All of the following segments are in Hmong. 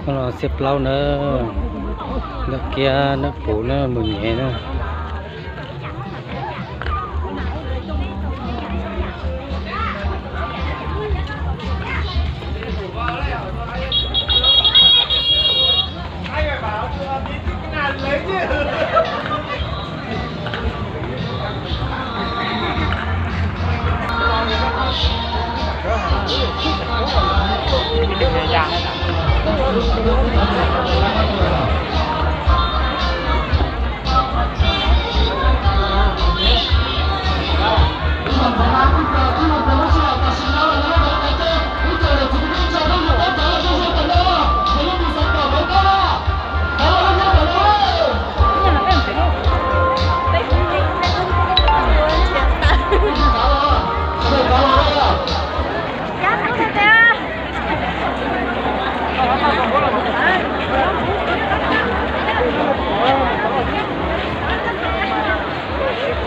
Xiab plaub na, noj kiab noj puv na, mus nyev na.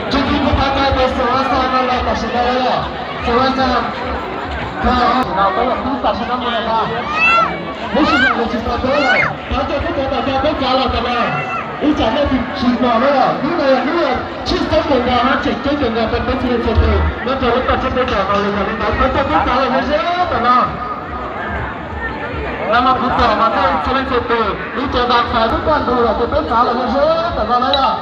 Tsis tau kuv pab kab tes xaus a xaus no los tam sim no los, xaus a xaus no peb los pib tam sim no mus los. Lub sij hawm los tsis tau peb lawm, pab coj peb cov tawm coj peb txav los tam no. Ib tsam nej tsis mos na, hnub no yog hnub tshwj xeeb kawg nkaus hab tseem ceeb kawg nkaus rau peb txhua leej txhua tus nyob rau lub toj siab teb chaws no li. Yog li ntawd pab coj peb txav los ze zeb tam no. Nag hmo kuv pom mas nej txhua leej txhua tus ib co nta fais lub kaj ntug los ces peb txav los ze zeb tam no na yom.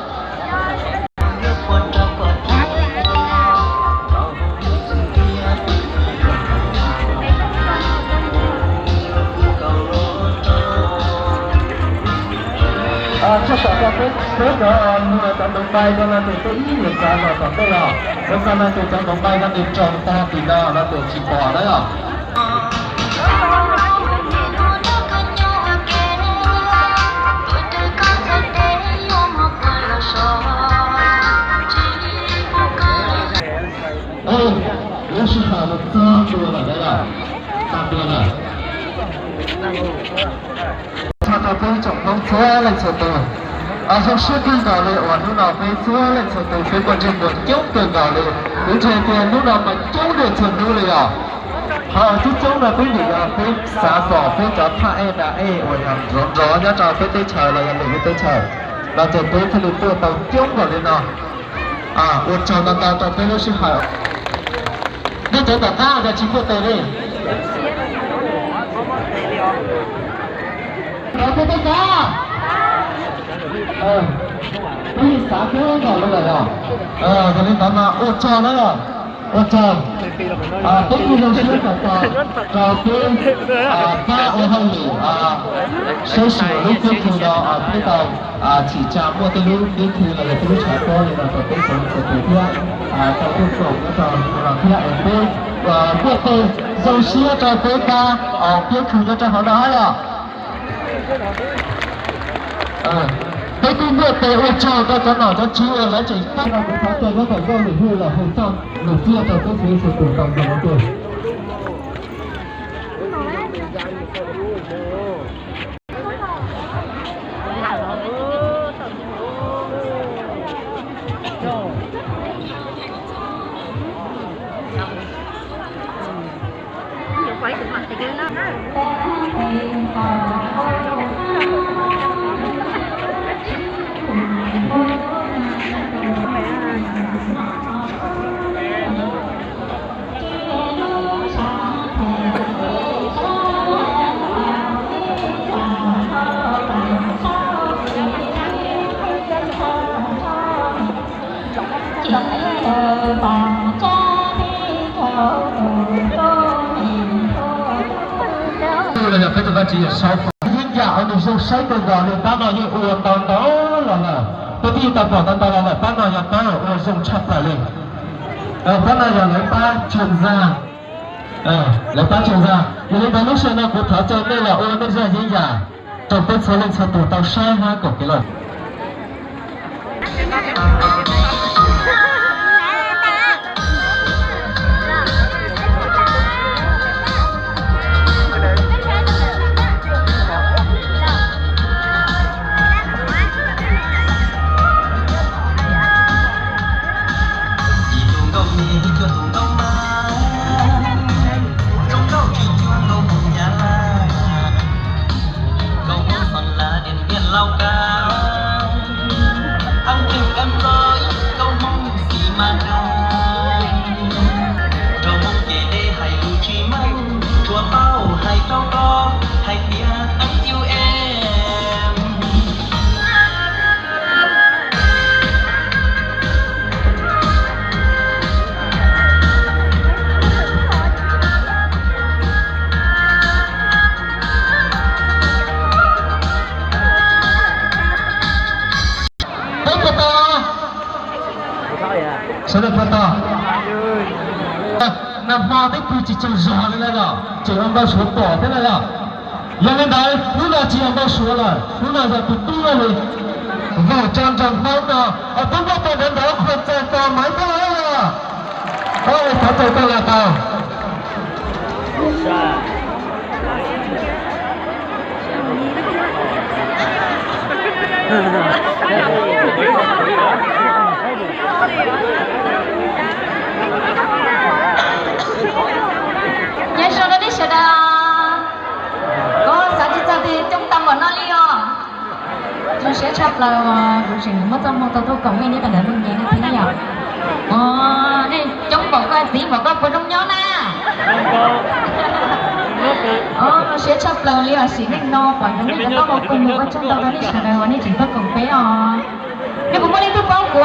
Tshaj tawm rau peb, peb cov mus cov ntoo npai no no ces peb ib nyuag tsav los tom tej los, ua cas no ces cov ntoo npai no nws raug tag tim no no ces tsis pom na yom. Lub sij hawm no txog ntua lawm na yom, tag ntua lawm. Txog rau peb tsoom Hmoob txhua leej txhua tus, zoo siab kawg nkaus li uas hnub no peb txhua leej txhua tus peb muaj ntsej muag coob kawg nkaus li. Kuv ntseeg tias hnub no mas coob dua txhua hnub li os. Qhov uas coob coob no peb vim yog peb xav pom peb cov thaj ej nas ej uas yog nrov nrov nyob rau peb teb chaws los yog lwm lub teb chaws, los ces peb thiaj li tuaj tau coob npaum li no. Ua tsaug ntau ntau rau peb lub sij hawm. Nej cov tom qab cas tsis muaj tes li? Rau peb teb chaws. Peb xav thiab nkaus li lawm os. Yog li ntawd mas ua tsaug na, ua tsaug. Peb kuj zoo siab tos tos rau peb pab ua hauj lwm saib xyuas lub kiab khw no peb tau tsim tsa muaj tej lub kiab khw los yog tej lub tshav pob li no rau peb txhua leej txhua tus thiab tau tuaj koom nyob rau no thiab es peb npuaj tes zoo siab rau peb pab kiab khw nyob rau hauv no thiab yom. Peb kuj npuaj tes ua tsaug rau cov nom cov tswv uas lawv tseem pab no kuv thov caw nyob tom nkauj lwm hwj los hu txoj lus txiaj rau peb txhua leej txhua tus tau nrog ua ke. Los yog peb tus Vajtswv yog sau yeeb yam uas nws zoo saib kawg nkaus li, pab no yeej ua ntau ntau los lawm, peb twb yeej tau pom ntau ntau los lawm, pab no yog pab ua zoo tshaj plaws li. Pab no yog lawv pab tsoom zag, lawv pab tsoom zag. Yog li ntawd lub sij hawm no kuv thov caw nej los ua nej zaj yeeb yam rau peb txhua leej txhua tus tau saib hab koom kev lawm. Ib tug tsis tsaug zog li na yom, tseem ua npau suav pom thiab na yom. Yog li ntawd hnub no tsis yog npau suav lawm, hnub no yog tus tub li. Vwm tso nraug Hmoob no, peb muaj tau nrov nrov qhuas txais tos Maiv Thoj os. Thov txais tos los tau. Nyob zoo rau nej sawv daws. Koj xav tsis txog tias coob tau npaum no li os. Zoo siab tshaj plaws uas kuv tseem muab txoj hmoo tau tuaj koom nej nyob rau ntawm ntug nyev no thiab yom. Ua, nej coob npaum koj txiv npaum koj puas zoo nyob na? Ua, zoo siab tshaj plaws li os, sim neej no pom cov neeg cov tub mus koom mus, ua tsaug ntau rau nej sawv daws uas nej tseem tuaj koom peb os. Nej puas muaj leej twg paub kuv?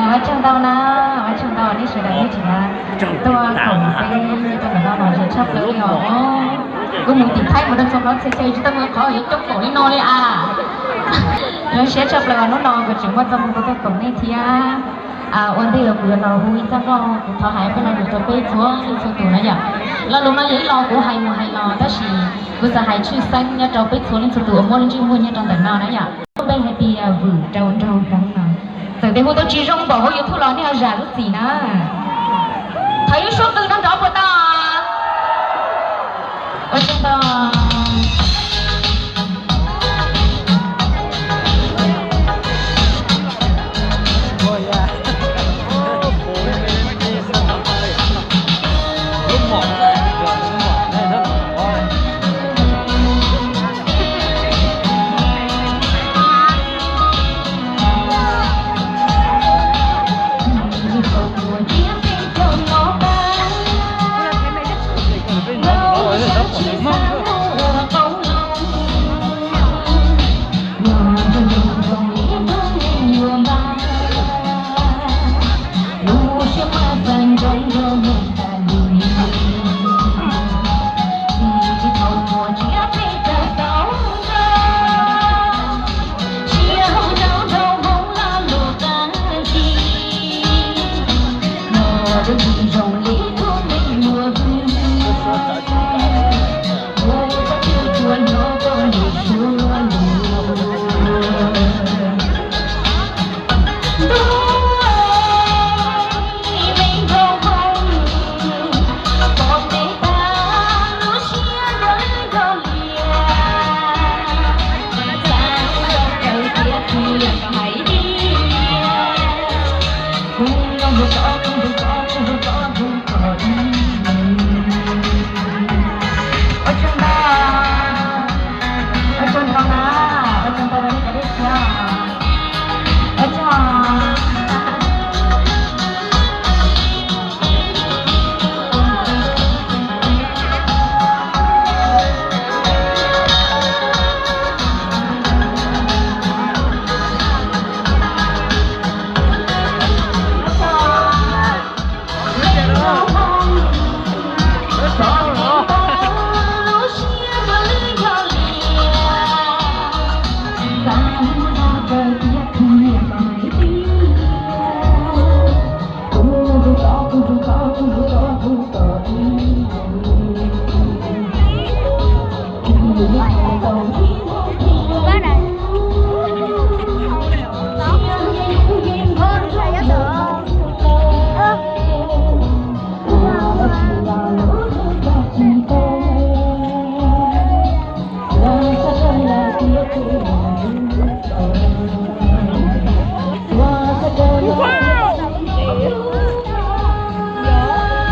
Ua tsaug ntau na, ua tsaug ntau nej sawv daws nej tseem tuaj koom peb nyob rau ntawm no los zoo tshaj plaws li os. Kuv mus tim Thaib mus rau txhua qhov txhia chaw tsis tau muaj qhov yuav coob npaum li no li as. Zoo siab tshaj plaws hnub no kuv tseem muaj txoj hmoo tuaj koom nej thiab. Ua ntej uas kuv yuav los hu ib txoj nkauj, kuv thov hais peb lo lus rau peb txhua leej txhua tus na yom. Lo lus no yog ib lo kuv hais mus hais los tab sis kuv xav hais tshwj xeeb nyob rau peb txhua leej txhua tus uas muaj lub ntsej muag nyob rau ntawm no na yom. Peb hais tias vwm rau nraug Hmoob no, txawm tias hu tau tsis zoo npaum hauv YouTube los nej ho zam lub txim na. Thov ib suab qw nrov nrov puas tau? Ua tsaug ntau. Ua tsaug ntau, ua tsaug ntau na, ua tsaug ntau rau nej cov dej siab, ua tsaug.